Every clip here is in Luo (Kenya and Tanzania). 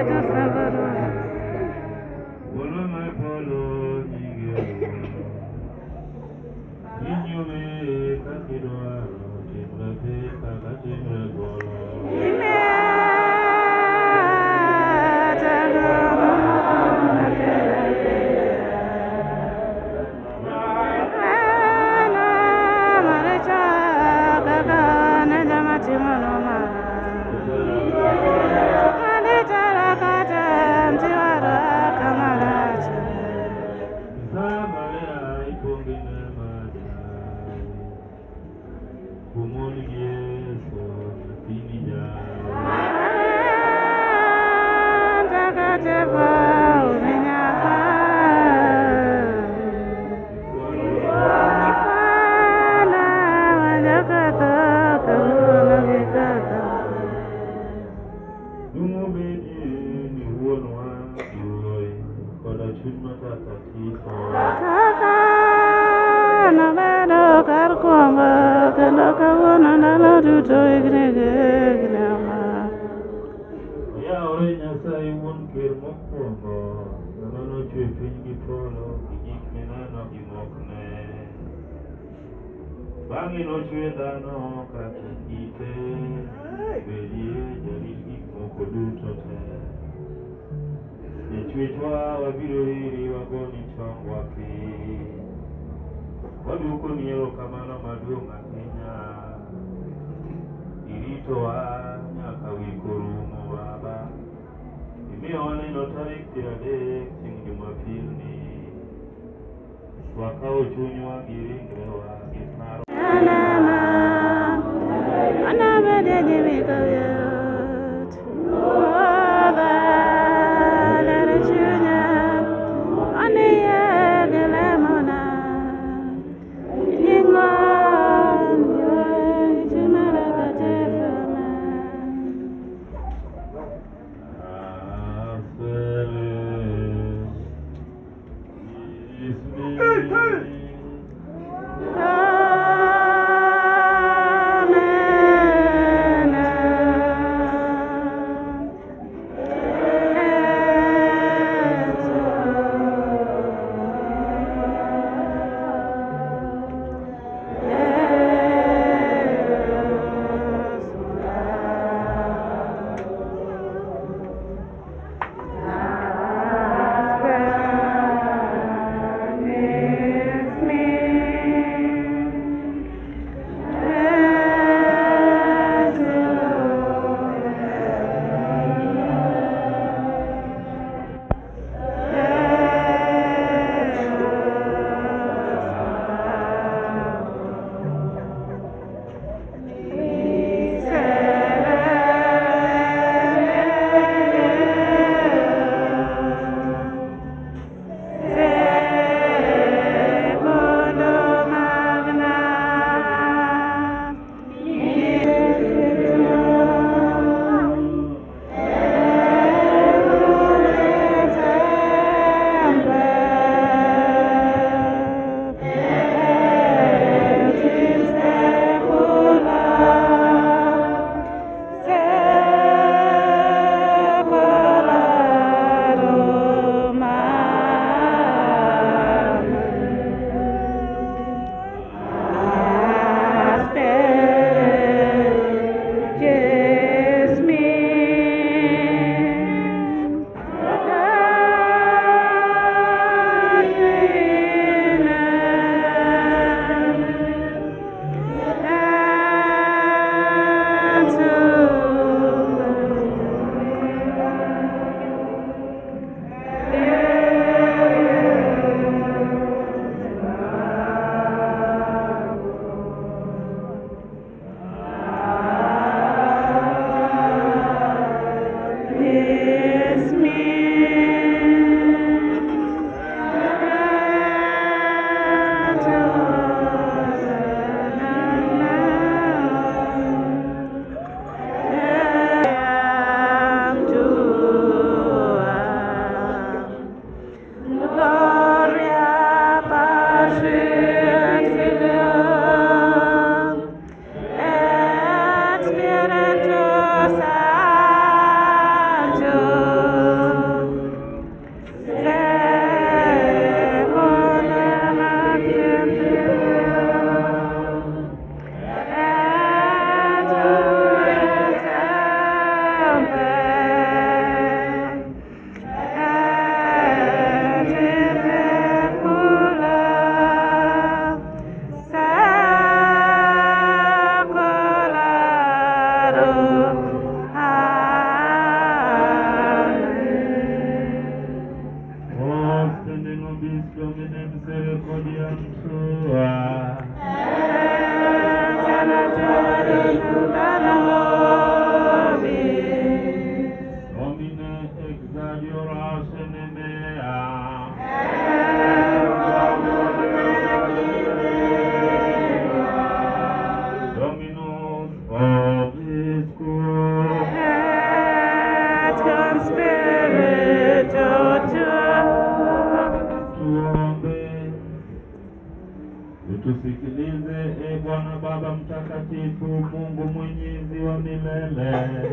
Amen. Domine misericordiam tua. Domine exaudiora sene mea. Dominus vobiscum. Et cum spiritu tuo. Tuombe. Utusikilize, e Bwana Baba Mtakatifu, Mungu mwenyezi wa milele.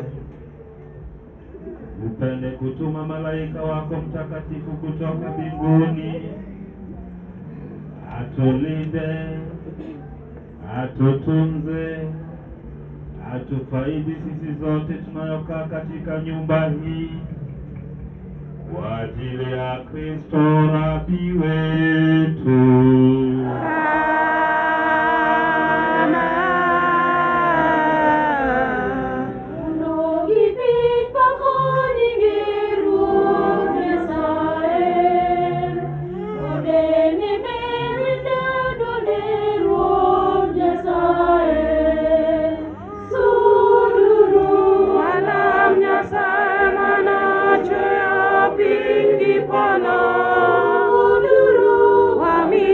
Upende kutuma malaika wako mtakatifu kutoka mbinguni, atulinde, atutunze, atufaidi sisi zote tunayokaa katika nyumba hii kwa ajili ya Kristo Rabi wetu. Nyasaye manochweyo piny gi polo. Wamiyo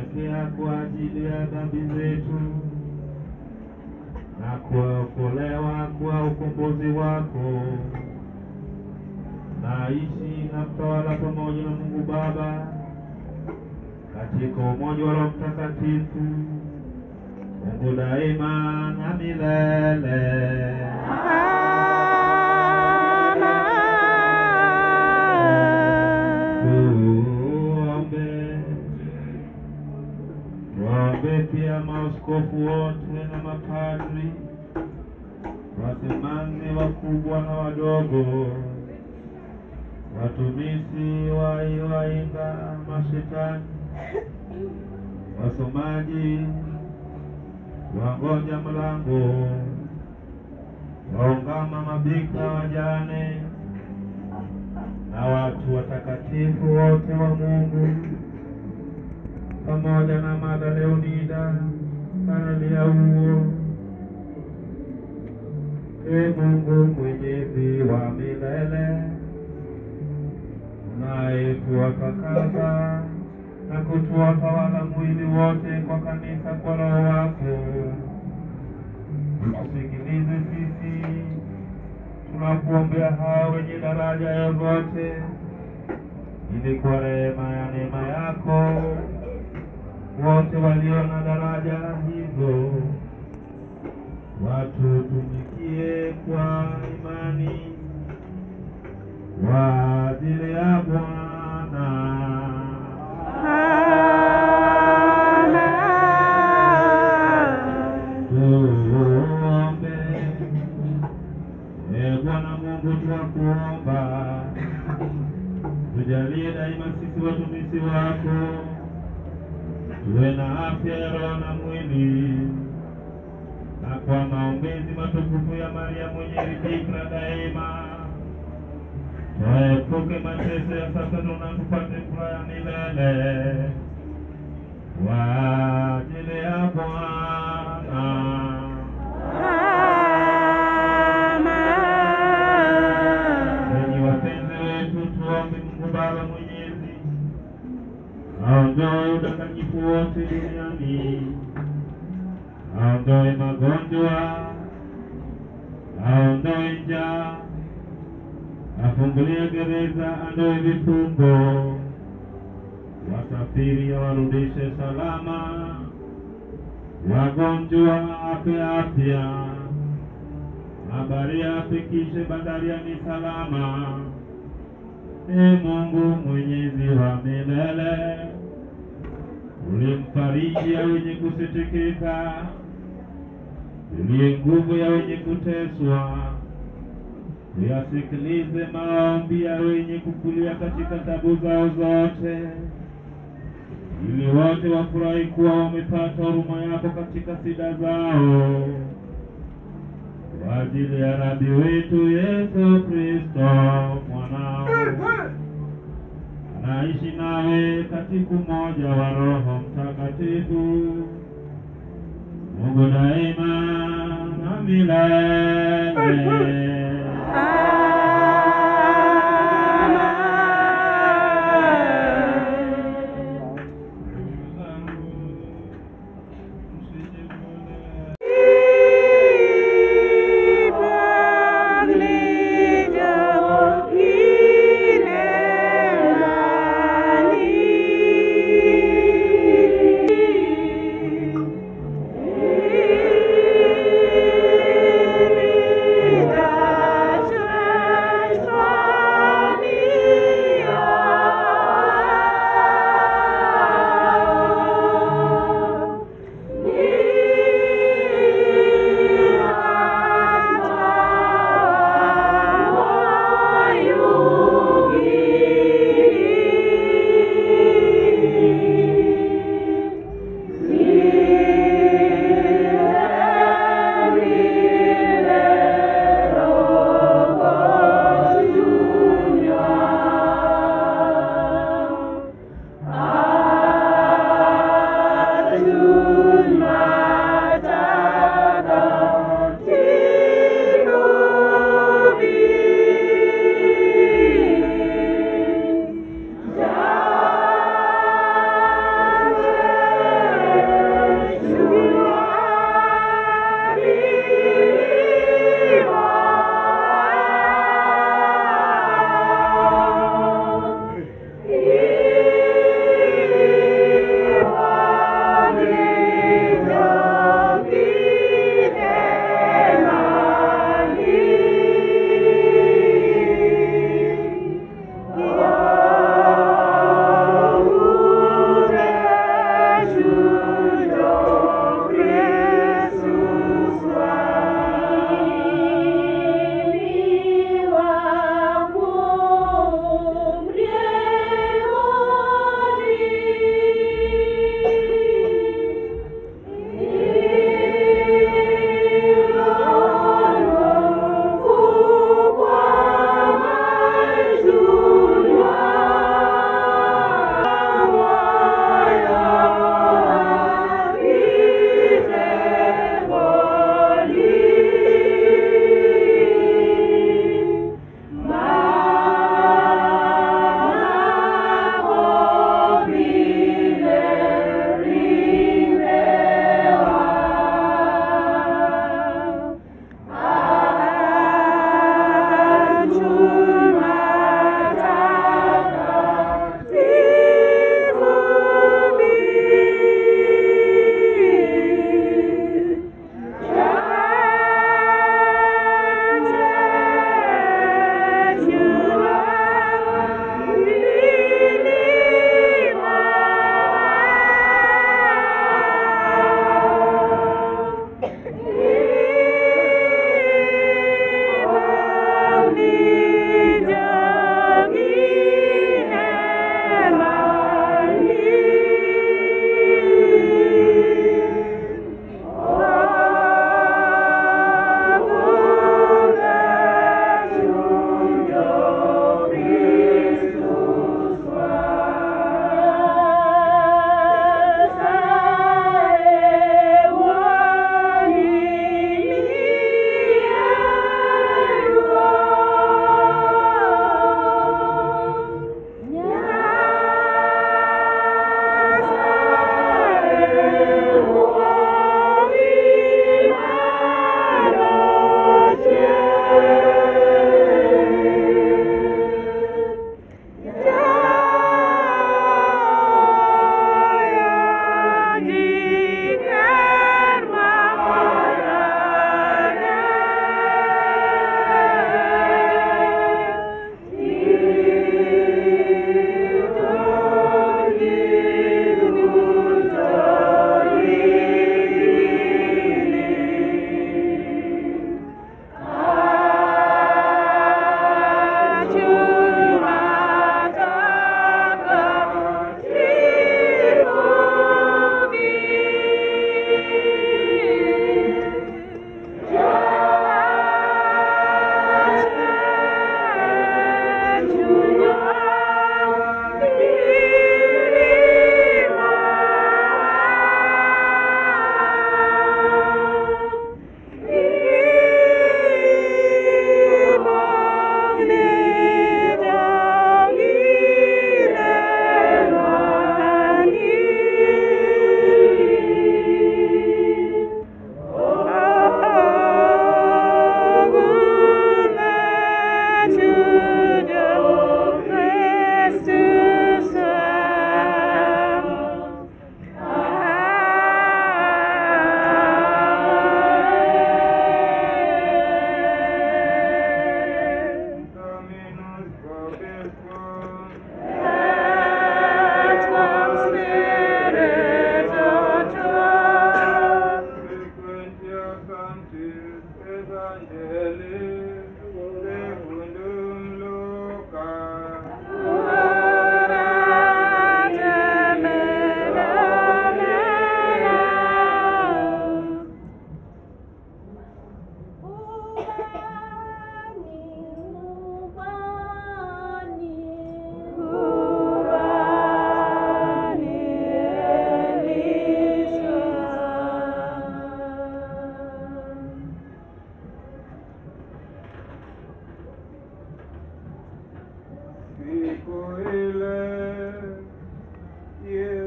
Kusherekea kwa ajili ya dhambi zetu na kuokolewa kwa ukombozi wako, naishi na kutawala pamoja na Mungu Baba katika umoja wa Roho Mtakatifu, Mungu daima na milele. Tuombe. Tuombe pia maaskofu wote na mapadri, wasemanzi wakubwa na wadogo, watumishi wainga mashetani, wasomaji, wangoja mlango, waungama mabikira wajane na watu watakatifu wote wa Mungu, pamoja na Mother Leonida Karaliauo. E Mungu mwenyezi wa milele, unayetuwakakaza na kutuwatawala mwili wote kwa kanisa kwa Roho wako, utusikilize sisi tunakuombea hao wenye daraja yoyote, ili kwa rehema ya neema yako wote walio na daraja hizo watutumikie kwa imani kwa ajili ya Bwana. Amen. Tuombe. Ee Bwana Mungu, twakuomba tujalie daima sisi watumishi wako tuwe na afya ya roho na mwili, na kwa maombezi matukufu ya Maria mwenye bikira daima tuepuke mateso ya sasa na tupate furaha ya milele kwa ajili ya Bwana. Amen. Enyi wapenzi wetu, tuombe Mungu Baba Mwenyezi aondoe udanganyifu wote duniani, aondoe magonjwa, aondoe njaa, afungulie gereza, aondoe vifungo, wasafiri awarudishe salama, wagonjwa ape afya, abaria afikishe bandarini salama. E Mungu mwenyezi wa milele, ulimfariji ya wenye kusitikika, uliye nguvu ya wenye kuteswa, uyasikilize maombi ya wenye kukulia katika tabu zao zote, ili wote wafurahi kuwa wamepata huruma yako katika shida zao, kwa ajili ya Rabi wetu Yesu Kristo mwanao, anaishi nawe katika umoja wa Roho Mtakatifu, Mungu daima na milele. Amen. Ndugu zangu, msijivune. Thank you.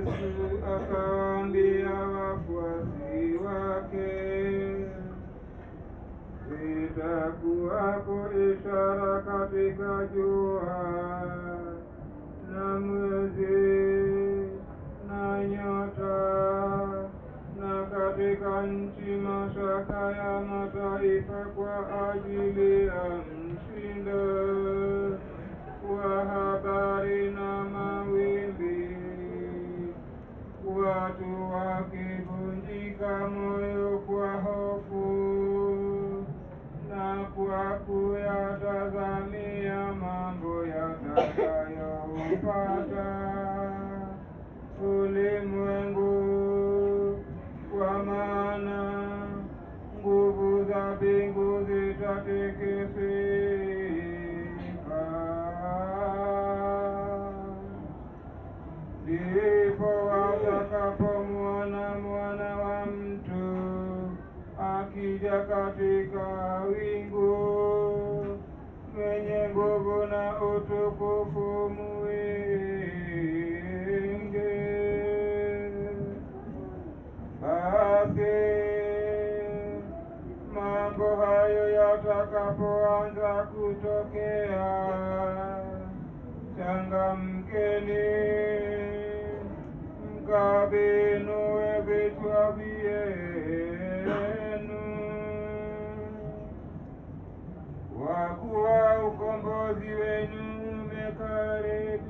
Yesu akawaambia wafuasi wake, zitakuwako ishara katika jua na mwezi na nyota, na katika nchi mashaka ya mataifa kwa ajili ya mshindo wa habari na mawimbi, watu wakivunjika moyo kwa hofu na kwa kuyatazamia mambo yatakayoupata ulimwengu, kwa maana nguvu za mbingu zitatikisika. Ndipo watakapomwona Mwana wa Mtu akija katika wingu, mwenye nguvu na utukufu mwingi. Basi mambo hayo yatakapoanza kutokea, changamkeni, mkavinue vichwa vyenu, kwa kuwa ukombozi wenu umekaribia.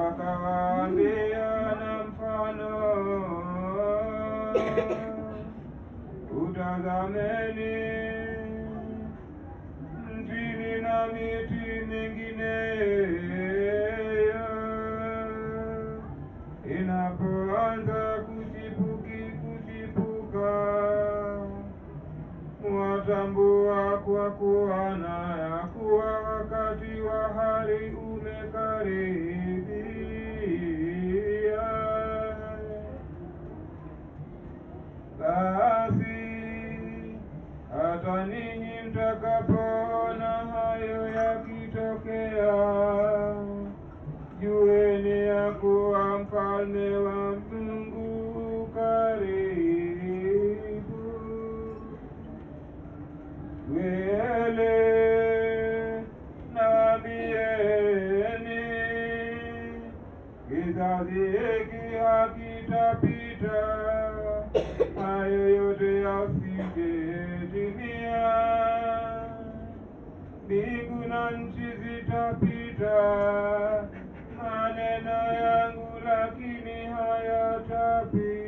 Akawaambia na mfano, utazameni mtini na miti mingineyo, inapoanza kuchipuka, mwatambua kwa kuwa na ya kuwa wakati wa hari umekaribia. Basi hata ninyi mtakapoona hayo yakitokea, jueni ya kuwa mfalme wa Mungu karibu. Kweli nawaambieni, kizazi hiki hakitapita hayo yote yasijetimia. Mbingu na nchi zitapita, maneno yangu lakini hayatapita.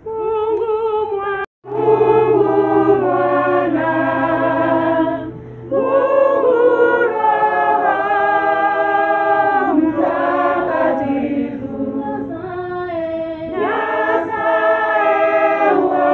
Mungu Mwana, Mungu Roho Mtakatifu, Nyasaye wa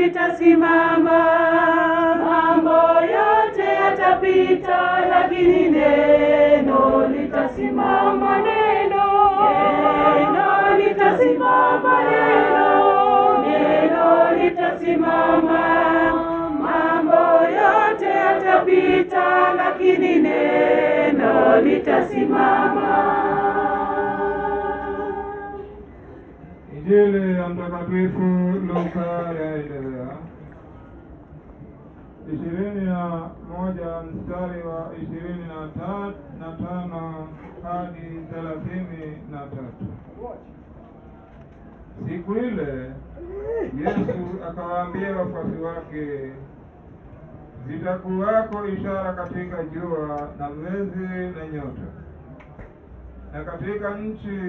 litasimama. Mambo yote yatapita, lakini neno litasimama. Neno, neno litasimama. Neno, neno litasimama. Mambo yote yatapita, lakini neno litasimama. Injili ya Mtakatifu Luka yaendelea. 21 mstari wa 25 hadi 33. Siku ile Yesu akawaambia wafuasi wake, zitakuwako ishara katika jua na mwezi na nyota, na katika nchi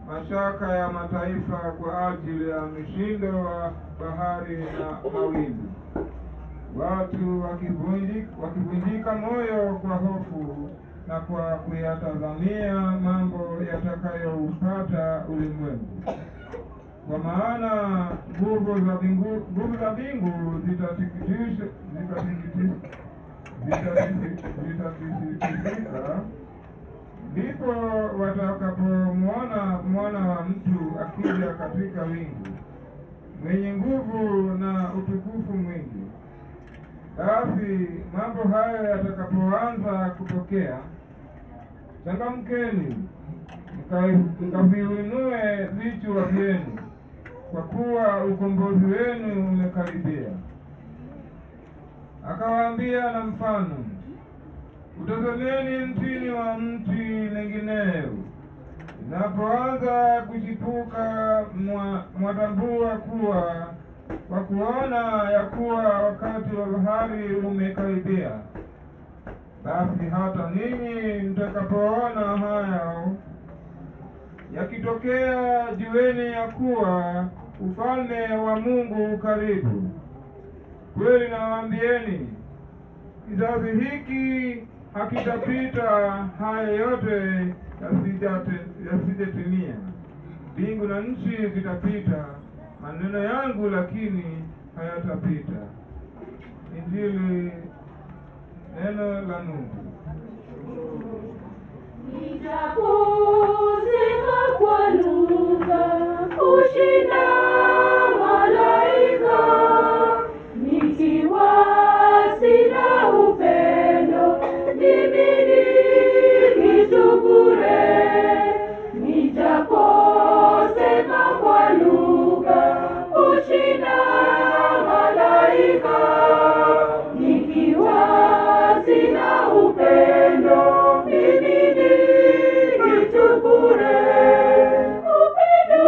mashaka ya mataifa kwa ajili ya mshindo wa bahari na mawimbi, watu wakivunjika moyo kwa hofu na kwa kuyatazamia mambo yatakayoupata ulimwengu. Kwa maana nguvu za mbingu zitatikisika. Ndipo watakapomwona Mwana wa Mtu akija katika wingu, mwenye nguvu na utukufu mwingi. Basi mambo hayo yatakapoanza kutokea, changamkeni mkaviinue vichwa vyenu, kwa kuwa ukombozi wenu umekaribia. Akawaambia na mfano, utazameni mtini wa mti mengineo, inapoanza kuchipuka mwatambua kuwa kwa kuona ya kuwa wakati wa bahari umekaribia. Basi hata ninyi mtakapoona hayo yakitokea, jueni ya kuwa ufalme wa Mungu karibu. Kweli nawaambieni, kizazi hiki hakitapita haya yote yasijatimia. Mbingu na nchi zitapita, maneno yangu lakini hayatapita. Injili, neno la Mungu. Nitakusema kwa lugha kushinda malaika, nikiwa sina upendo mimi ni kitu bure. Nitaposema kwa lugha kushinda malaika, nikiwa sina upendo mimi ni kitu bure. Upendo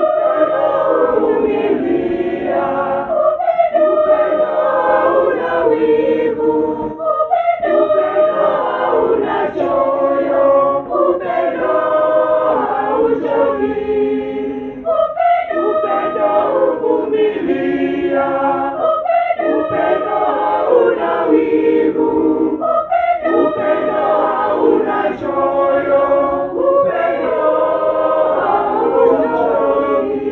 huvumilia, upendo hauna wivu, upendo hauna choyo, upendo hauchoki. Upendo huvumilia, upendo hauna wivu, upendo hauna choyo, upendo hauchoki.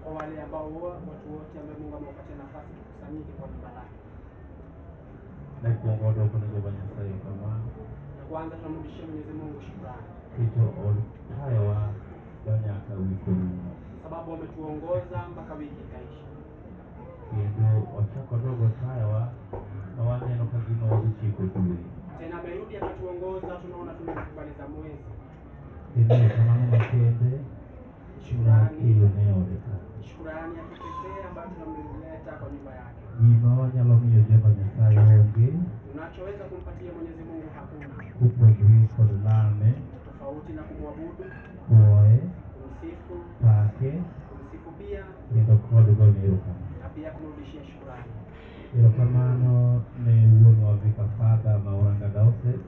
Kwa wale ambao watu wote ambao Mungu amewapatia nafasi tukusanyike kwa nyumba lake. Na kuongoza kuna Nyasaye kama Na kwanza tunamrudishia Mwenyezi Mungu shukrani kito oltayowa donyaka wikorumo, sababu ametuongoza mpaka wiki ikaisha. Kendo ochako dogo tayowa na waneno ka gima wadhi dwe. Tena amerudi akatuongoza, tunaona tumemaliza mwezi. Kendo kamano makende Shukrani, nakelo ne ode ka. shukrani ya kipekee ambayo tunamleta kwa nyumba yake. Gima wanyalo miyo Jehova Nyasaye onge Tunachoweza kumpatia Mwenyezi Mungu hakuna kopogre kod lame, tofauti na kumwabudu, puoye, kumsifu, pake kumsifu pia kendo kod gone erokamano. na pia kumrudishia shukrani. Erokamano ne wuonwa Vicar Father ma Uranga Diocese.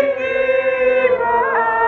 Thank you.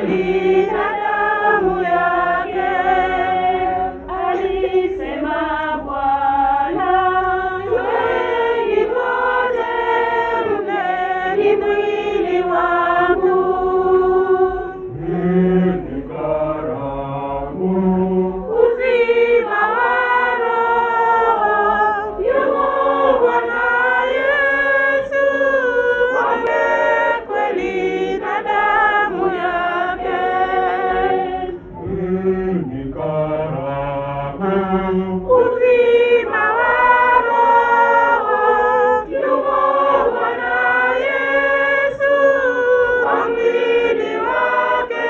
kweli na damu yake. Alisema Bwana, tweni wote mle, ni mwili wangu. Ni karamu. Uzima wa roho yumo Bwana Yesu, wale kweli na damu yake. Ni karamu. Uzima wa roho yumo Bwana Yesu, kwa mwili wake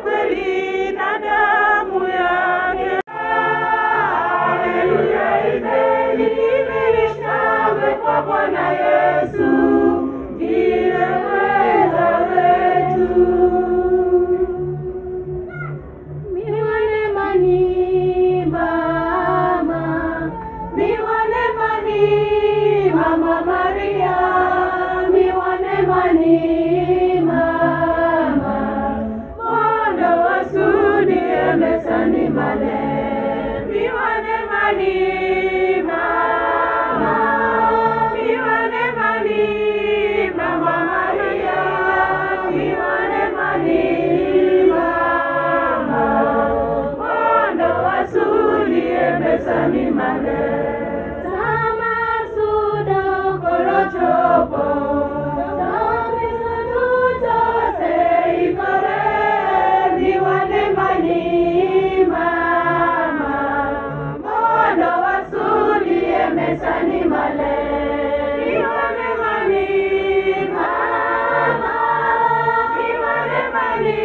kweli na damu yake. Haleluya, imeni imeni shangwe kwa Bwana Yesu, ndiye mweza wetu. Miwane mani mama, miwane mani mama Maria, miwane mani mama, mondo wasudi emesani male, miwane mani mama, miwane mani mama Maria, miwane mani mama, mondo wasudi emesani male. Sama sudo korochopo, tomisaduto seikore, miwane mani mama, mondo wasudi emesani male. Miwane mani mama, miwane mani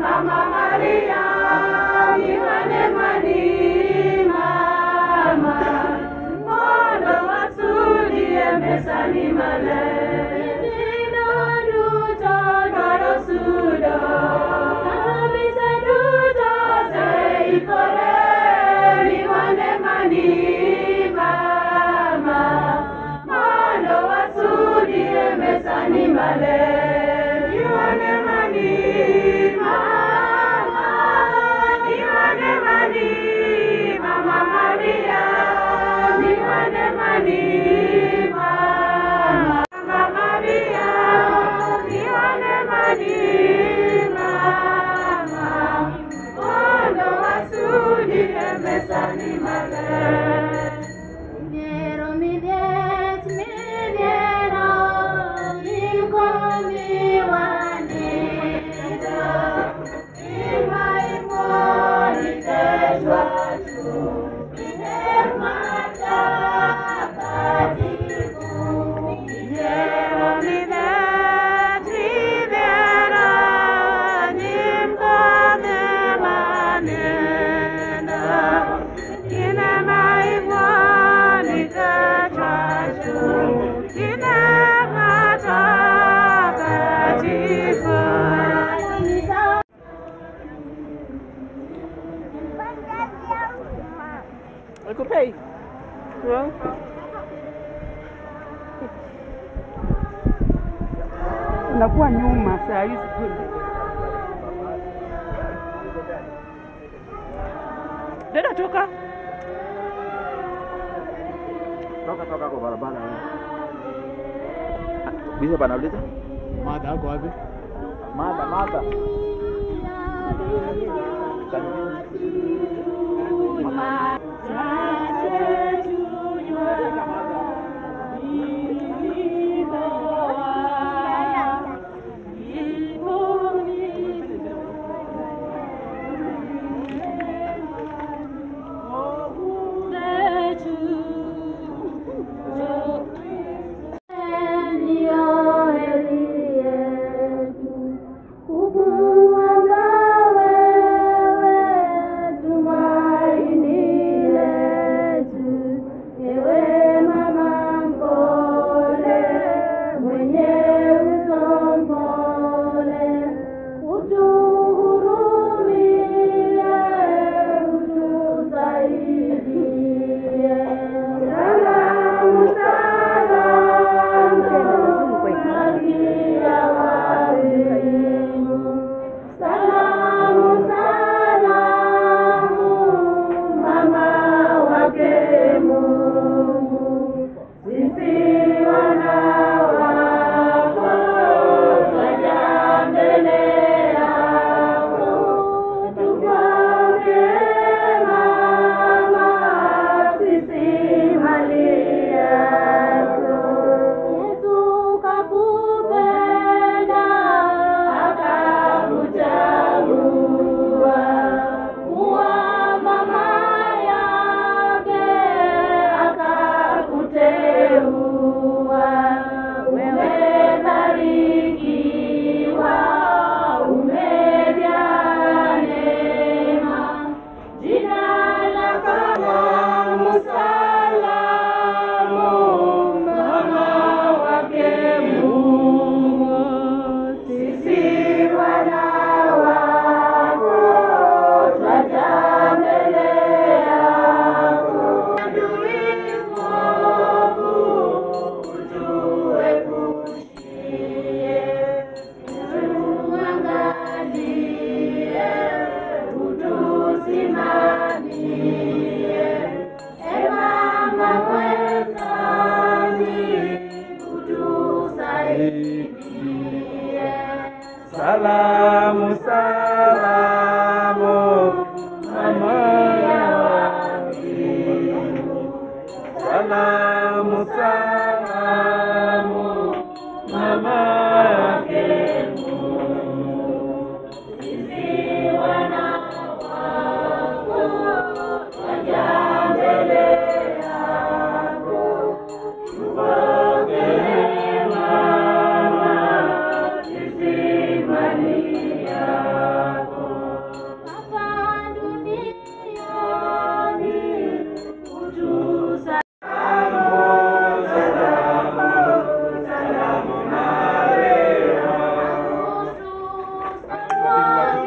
mama Maria, miwane mani mama, mondo wasudi emesani male. Nyithindo duto dwaro sudo, kanisa duto oseikore, miwane mani mama, mondo wasudi emesani male. Miwane mani mama, miwane mani mama Maria, miwane mani mama, mama Maria, miwane mani mama, mondo wasudi emesani male. Midhiero midhiet midhiero, in komi wanindo, in maimoni kechwachu, iner matakatifu. Midhiero midhiet midhiero, in komi wanindo, ine maimoni kechwachu, iner matakatifu. Nikupei. Unakuwa nyuma saa hizi kule. Dada toka. Toka toka kwa barabara. Bishop anauliza? Mada ako wapi? Mada mada. Tumaini letu.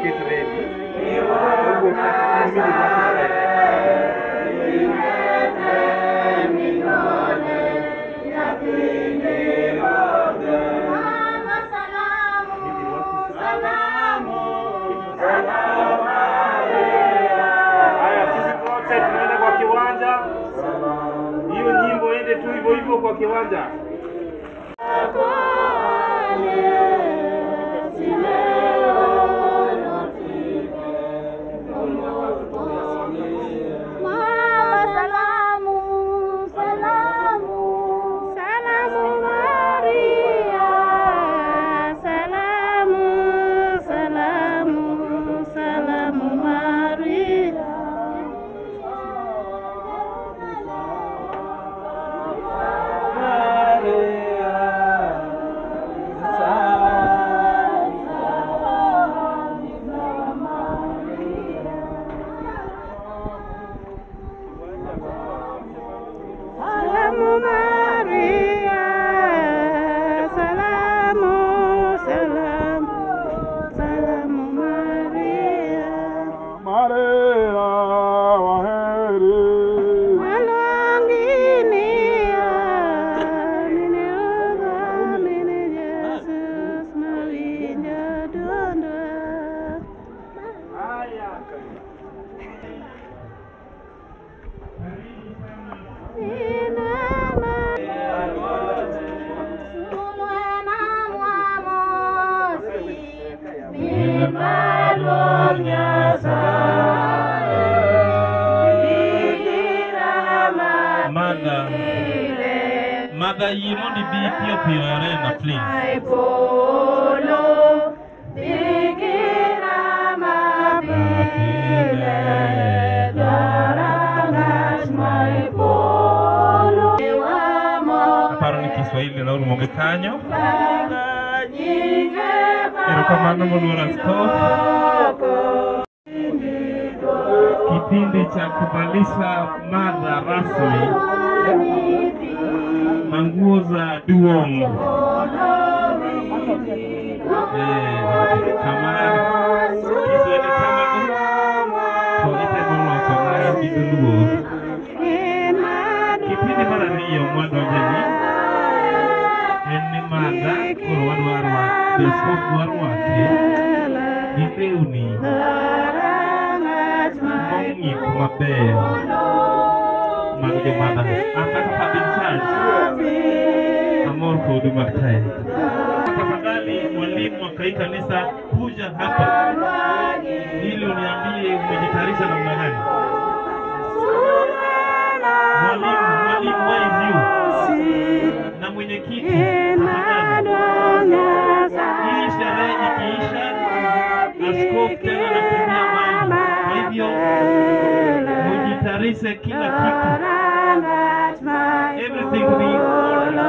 Get ready. We'll go Haya, sisi wote tunaenda kwa kiwanja. Hiyo nyimbo ende tu hivyo hivyo kwa kiwanja. Mama salamu, salamu, salamu Maria, salamu, salamu, salamu Maria. Salamu Maria, salamu, salamu, salamu Maria. Maria waheri. Walwanginia, mini Ruga, mini Jesus, mawinjo dwondwa. Mother, Mother, you mondo ibi piyo piyo e arena, please. Aparo ni Kiswahili norumo gi kanyo. Erokamano moluor askofu. Kipindi cha kuvalisha mother rasmi manguo za duong'. Kama Kiswahili kamago to itemo loso na gi dholuo. Kipindi mar ariyo mwadonjeni en ni mother koro wadwa rwako, askofu dwa rwake gi lewni mong'ith maber mag jomadha. An kaka father in charge amor kodu mag tae. Tafadhali mwalimu wa hii kanisa kuja hapa ili uniambie umejitayarisha namna gani. Mwalimu, mwalimu, where is you? Na mwenyekiti, tafadhali. Hii sherehe ikiisha, askofu tena anakimbia mbali. Kwa hivyo mujitayarishe kila kitu. Everything to be in order.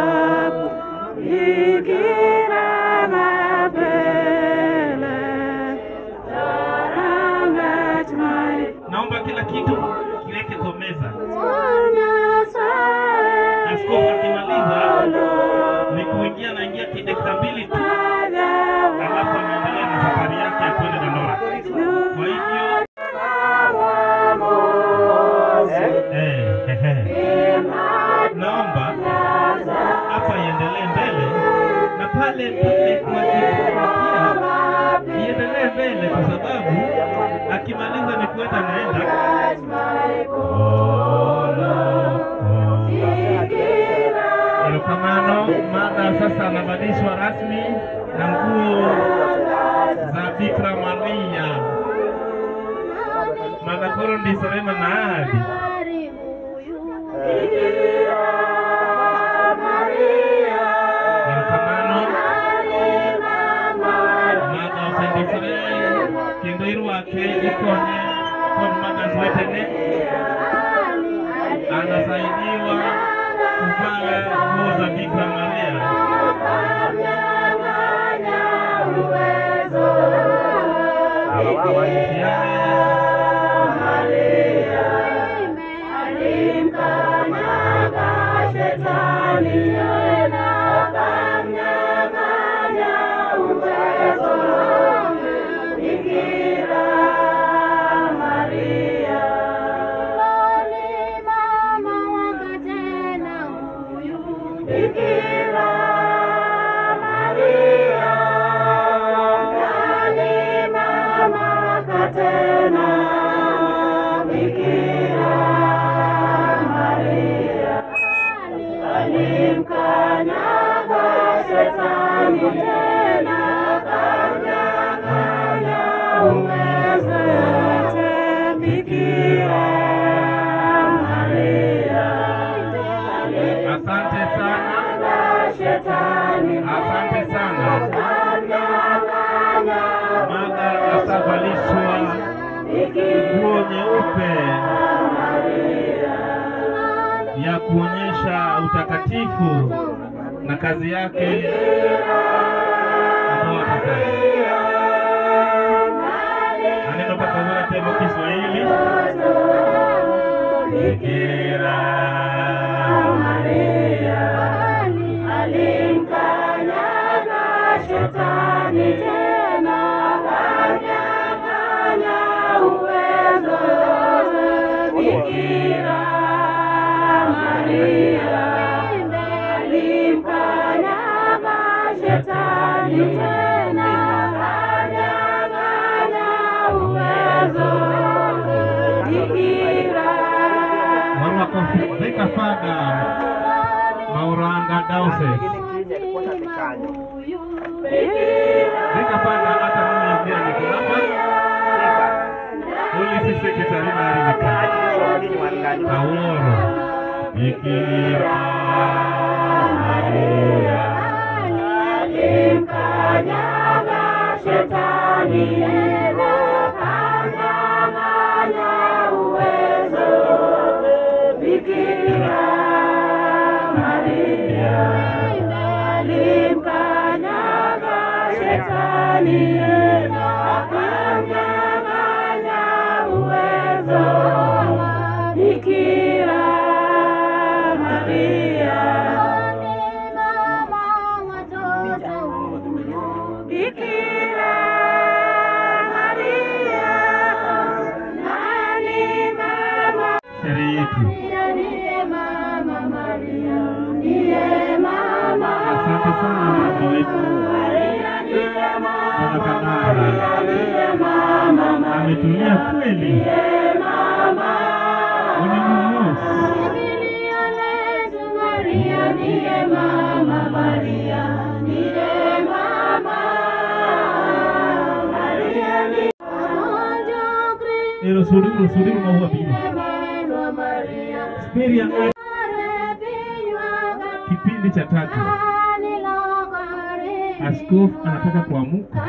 Naomba kila kitu kiweke kwa meza. Askofu akimaliza ni kuingia, naingia kidakika mbili tu, alafu anaendelea na safari yake ya kwenda Dandora. Kwa hivyo naomba hapa iendelee mbele na pale pale kwa pia iendelee mbele, kwa sababu akimaliza ni kwenda naenda. Erokamano. Mother sasa anavalishwa rasmi na nguo za Bikira Maria. Mother koro ndisore manadi. Erokamano. Mother osendisore kendo irwake ikonye kod mothers wetene. Anasaidiwa kuvaa nguo za Bikira Maria. Shetani Tena Bikira Maria alimkanyaga shetani tena akamnyang'anya uwezo wote. Bikira Maria Asante sana. shetani Asante sana. akamnyang'anya Mother asavalishwa nguo nyeupe ya kuonyesha utakatifu na kazi yake ambayo atafanya. Aneno kaka wuora temo Kiswahili. Bikira Maria alimkanyaga shetani tena akamnyang'anya uwezo. Bikira Maria alimkanyaga shetani tena akamnyang'anya uwezo. Bikira Warwako Thika Father Mauranga Diocese. Thika Father hata mimi pia niko hapa. Police Secretary mari nika. Awuoro. Bikira Maria alimkanyaga shetani akamnyang'anya uwezo. Bikira Maria alimkanyaga shetani akamnyang'anya uwezo. Bikira Maria Bikira Maria nani mama Sherehe yetu. Ndiye mama Maria ndiye mama Asante sana mama wetu Maria ndiye Mama mama Kanara. ndiye mama Ametulia kweli. ndiye mama Ulimwengu. Biblia letu Maria ndiye mama Maria ndiye mama Maria ndiye Ero suduru suduru maua biro. Speria kipindi cha tatu. Askofu anataka kuamuka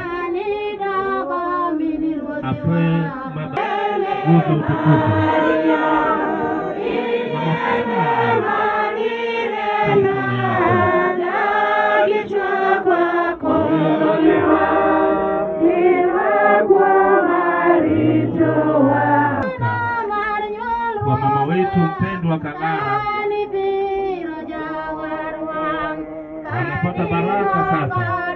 apewe mama nguzo utukufu. Mama funga kwa mikono yako. Kwa mama wetu mpendwa Kalara anapata baraka sasa.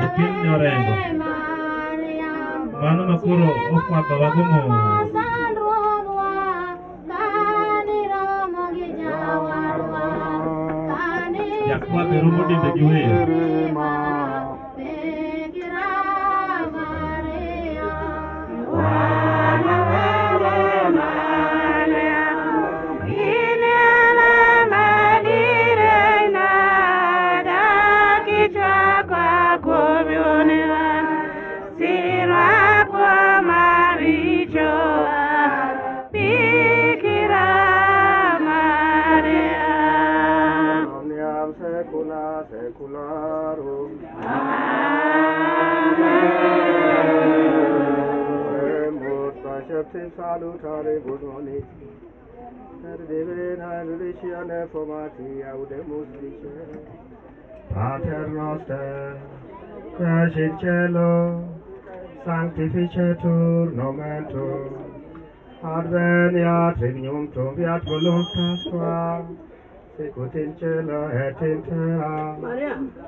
Okinyi Orengo. Mano makoro okwako wago mos. Jakwath rumo dende gi wer. Saecula saecularum. Amen. Salutare bonit. Per divina Luciane formati audemus dice. Pater noster, quas in cielo, sanctificetur nomen tuum. Adveniat regnum tuum fiat voluntas tua, sicut in cielo et in terra.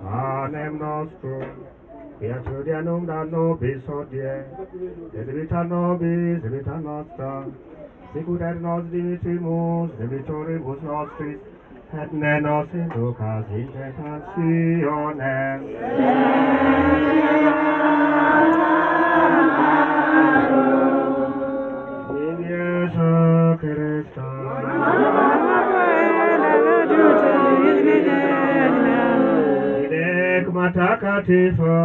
Panem nostrum, quia quotidianum da nobis hodie, et debita nobis debita nostra, sicut et nos dimittimus debitoribus nostris, et ne nos inducas in tentationem. In Jesu Christo. Idek matakatifu.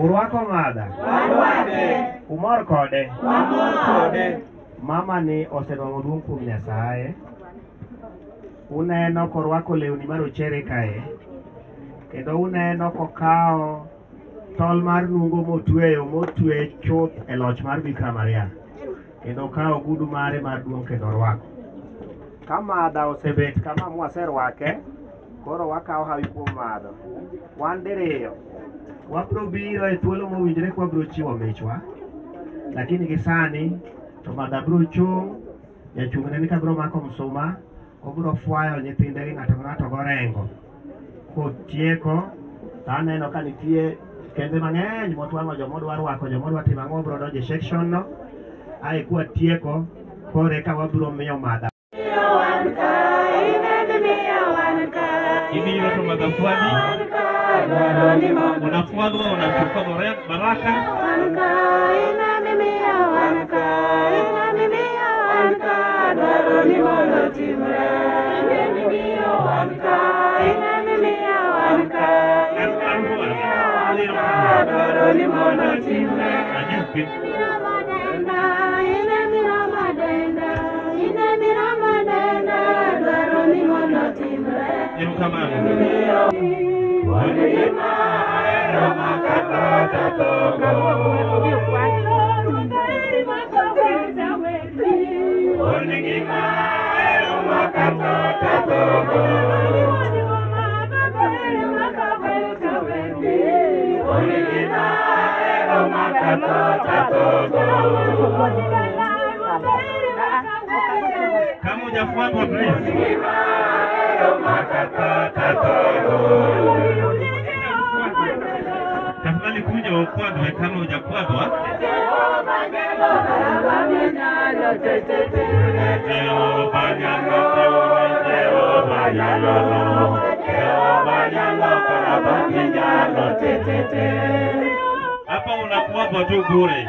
Urwako madha. Umor kode. Mama ni osedwang'o duong' kuom Nyasaye. Uneno korwako lewni marochere kae, kendo uneno kokawo tol mar nungo motweyo motwe chuth e loch mar Bikira Maria, kendo okawo ogudu mare mar duong' kendo orwako. Ka madha osebet kama mwaserwake, koro wakawo hawi kuom madho. Wan diriyo, wabro biro e thuolo mowinjore kwabro chiwo michwa, lakini gi sani to madha bro chung', jachung'ne ni kabro mako msuma, obro fwayo nyithinde gi ng'ato ka ng'ato gorengo. Kotieko, to aneno ka nitie kembe mang'eny motwang'o jomodwa rwako, jomodwa timo ang'o, obro donjo e section no. Ae kwatieko, koro eka wabro miyo madha. Ibiro to madha fwadhi, unafwadhwa, unachukua baraka. Kama hujafuatwa please. Tafadhali kuja ufuatwe kama hujafuatwa. Hapa unafuatwa tu bure.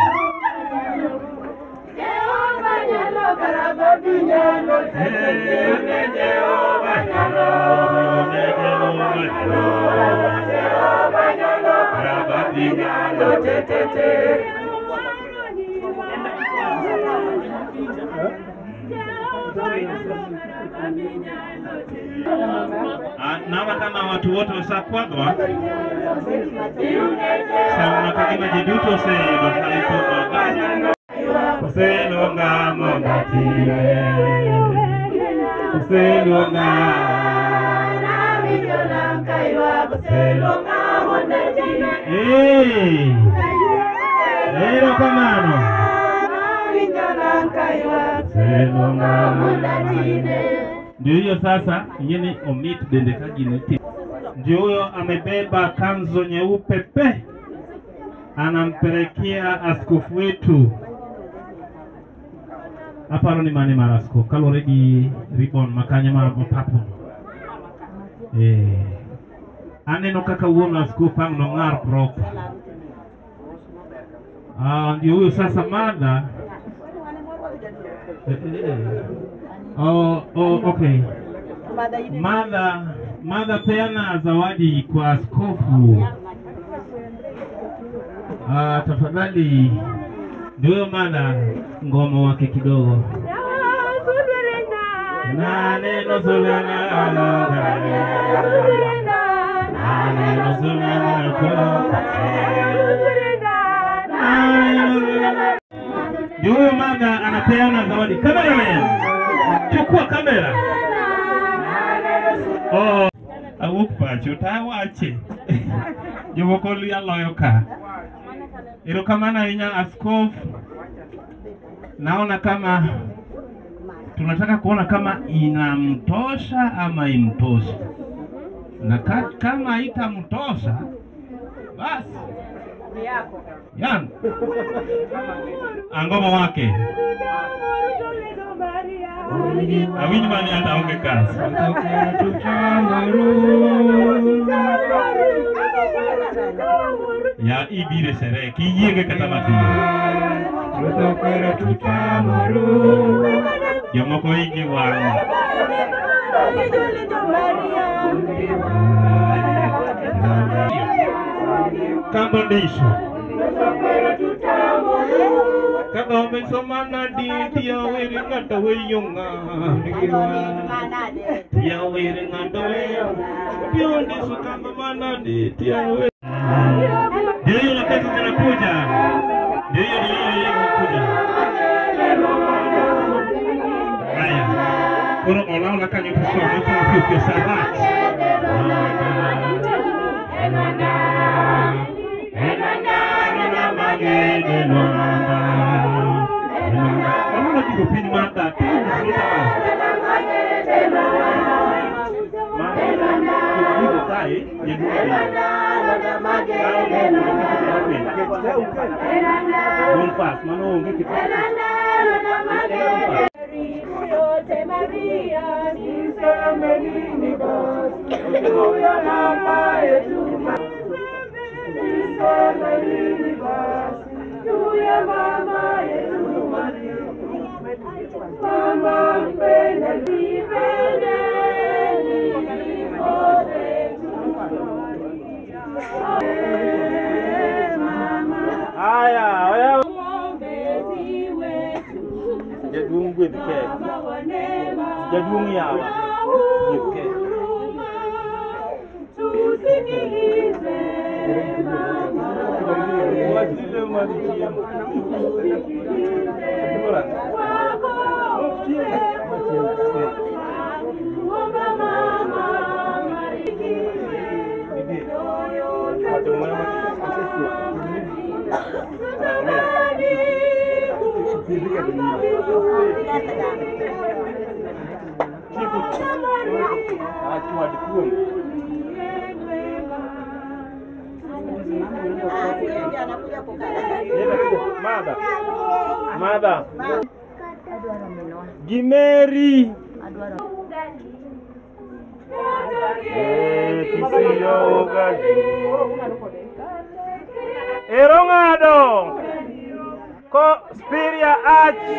Naona kama watu wote wasakwadwa. Sama kagima ji duto oseyudo hawi Oseluonga mondo atine, oseluonga erokamano. Ndio hiyo sasa, ingine omit bende ka gino timo. Ndio huyo amebeba kanzo nyeupe pe, anampelekea askofu wetu. Aparo ni mane mar askofu kaluwore gi ribbon makanya mar purple. Aneno kaka wuon askofu ang' nong'ar proper. Ndio huyo sasa madha. Okay. Madha peana zawadi kwa askofu. Tafadhali. Ndio madha ngomo wake kidogo. Na neno zulana na neno zulana. Ndio huyo mama anapeana zawadi. Cameraman, chukua kamera. Oh, awuok pacho tawache. Jomoko loyo ka. Erokamano ahinya askofu. Naona kama tunataka kuona kama inamtosha ama imtosha. Na kama itamtosha basi yangu angoma wake awinj mani ata onge kazi. Ya ibire sherehe kiyienge kata matin. Jomoko igi wang'. Kambondisho kaka umesoma di ya weri ng'ato weyonga ya weri ng'ato weyonga piondiso kamba manadi tia weri. Ndio hiyo na pesa zinakuja, ndio hiyo inakuja. Haya, koro olaola kanyo to somo to piyo piyo sabat. Jaduong' yawa. Mother. Mother. Gimeri. Erongado. Ko Spiria Arch.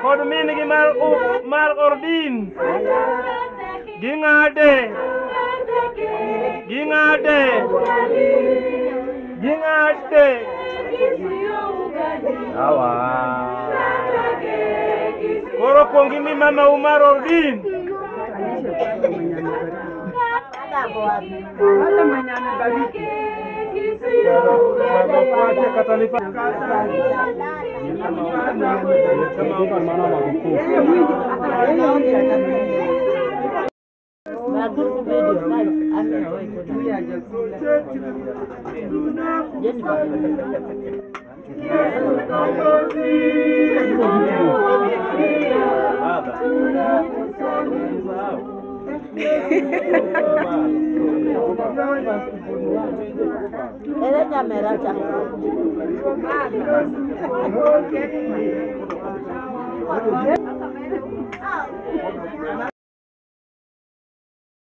Kod min gi mar ordin. Ging'ade. Ging'ade. Ging'ade. Awa. Koro kuongi mi mama Umar ordin. Hata mwenye amebariki.